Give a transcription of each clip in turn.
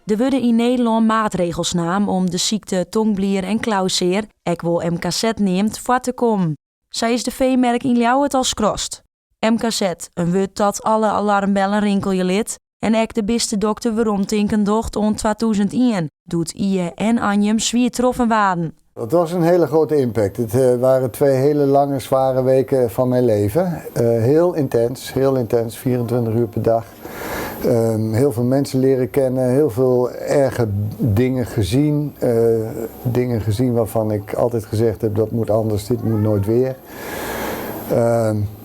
Der wurde yn Nederlân maatregels naam om de sykte tongblier en klausear, ek wol MKZ neamd, foar te kommen. Sa is de feemerk yn Ljouwert al skrast. MKZ, in wurd dat alle alarmbellen rinkelje lit en ek de bistedokter weromtinken docht oan 2001, doe't Ie en Anjum swier troffen waarden. Dat was een hele grote impact. Het waren twee hele lange, zware weken van mijn leven. Heel intens, heel intens, 24 uur per dag. Heel veel mensen leren kennen, heel veel erge dingen gezien. Dingen gezien waarvan ik altijd gezegd heb: dat moet anders, dit moet nooit weer.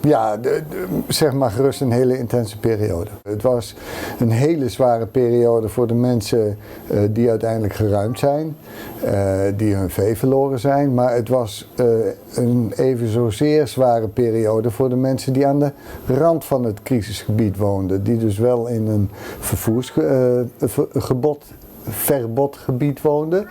Ja, zeg maar gerust een hele intense periode. Het was een hele zware periode voor de mensen die uiteindelijk geruimd zijn, die hun vee verloren zijn. Maar het was een even zozeer zware periode voor de mensen die aan de rand van het crisisgebied woonden. Die dus wel in een vervoersgebod verbodgebied woonden,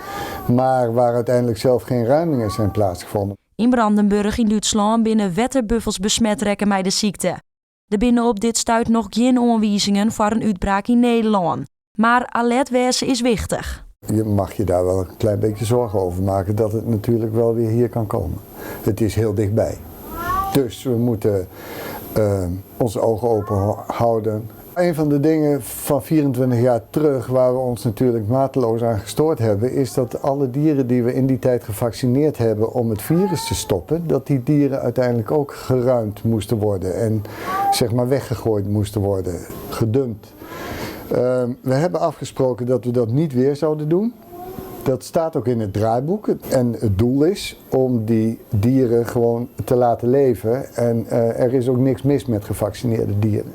maar waar uiteindelijk zelf geen ruimingen zijn plaatsgevonden. Yn Brandenburg yn Dútslân binne wetterbuffels besmet rekke mei de sykte. Der binne op dit stuit noch gjin oanwizingen foar in útbraak yn Nederlân. Mar alert wêze is wichtich. Je mag je daar wel een klein beetje zorgen over maken dat het natuurlijk wel weer hier kan komen. Het is heel dichtbij. Dus we moeten onze ogen open houden. Een van de dingen van 24 jaar terug waar we ons natuurlijk mateloos aan gestoord hebben, is dat alle dieren die we in die tijd gevaccineerd hebben om het virus te stoppen, dat die dieren uiteindelijk ook geruimd moesten worden en zeg maar weggegooid moesten worden, gedumpt. We hebben afgesproken dat we dat niet weer zouden doen. Dat staat ook in het draaiboek. En het doel is om die dieren gewoon te laten leven. En er is ook niks mis met gevaccineerde dieren.